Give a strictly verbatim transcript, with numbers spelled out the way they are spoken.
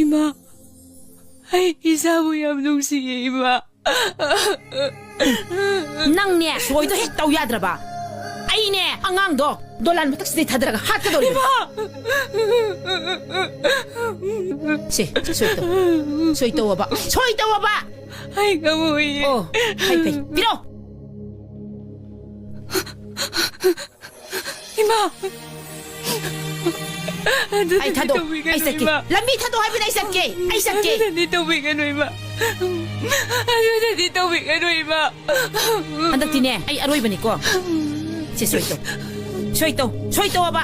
ꯏꯃꯥ, ꯑꯩ ꯏꯆꯥꯕꯨ ꯌꯥꯝ ꯅꯨꯡꯁꯤꯌꯦ, ꯏꯃꯥ꯫ ꯅꯪꯅꯦ, ꯁꯣꯏꯗꯣ ꯍꯦꯛ ꯇꯧ ꯌꯥꯗ꯭ꯔꯕ? ꯑꯩꯅꯦ, ꯑꯉꯥꯡꯗꯣ ꯗꯣꯂꯥꯟ ꯃꯊꯛꯁꯤꯗꯩ ꯊꯥꯗꯔꯒ ꯍꯥꯠꯀꯗꯧꯔꯤꯕꯅꯤ꯫ ꯏꯃꯥ! ꯁꯦ, ꯁꯣꯏ ꯇꯧ꯫ ꯁꯣꯏ ꯇꯧꯑꯕ꯫ ꯁꯣꯏ ꯇꯧꯑꯕ꯫ ꯑꯩ ꯉꯝꯃꯣꯏꯌꯦ꯫ ꯑꯣ, ꯐꯩ, ꯐꯩ꯫ ꯄꯤꯔꯛꯑꯣ꯫ ꯏꯃꯥ! ꯑꯗꯨꯗꯤ ꯑꯩ ꯊꯥꯗꯣꯛ-, ꯇꯧꯕꯤꯒꯅꯨ, ꯑꯩ ꯆꯠꯀꯦ꯫ ꯏꯃꯥ꯫ ꯂꯝꯕꯤ ꯊꯥꯗꯣꯛ ꯍꯥꯏꯕꯅꯦ, ꯑꯩ ꯆꯠꯀꯦ, ꯑꯩ ꯆꯠꯀꯦ꯫ ꯑꯗꯨꯗꯤ ꯇꯧꯕꯤꯒꯅꯨ, ꯏꯃꯥ꯫ ꯑꯗꯨꯗꯤ ꯇꯧꯕꯤꯒꯅꯨ, ꯏꯃꯥ꯫ ꯍꯟꯗꯛꯇꯤꯅꯦ, ꯑꯩ ꯑꯔꯣꯏꯕꯅꯤ ꯀꯣ꯫ ꯁꯦ, ꯁꯣꯏ ꯇꯧ꯫ ꯁꯣꯏ ꯇꯧ, ꯁꯣꯏ ꯇꯧꯑꯕ꯫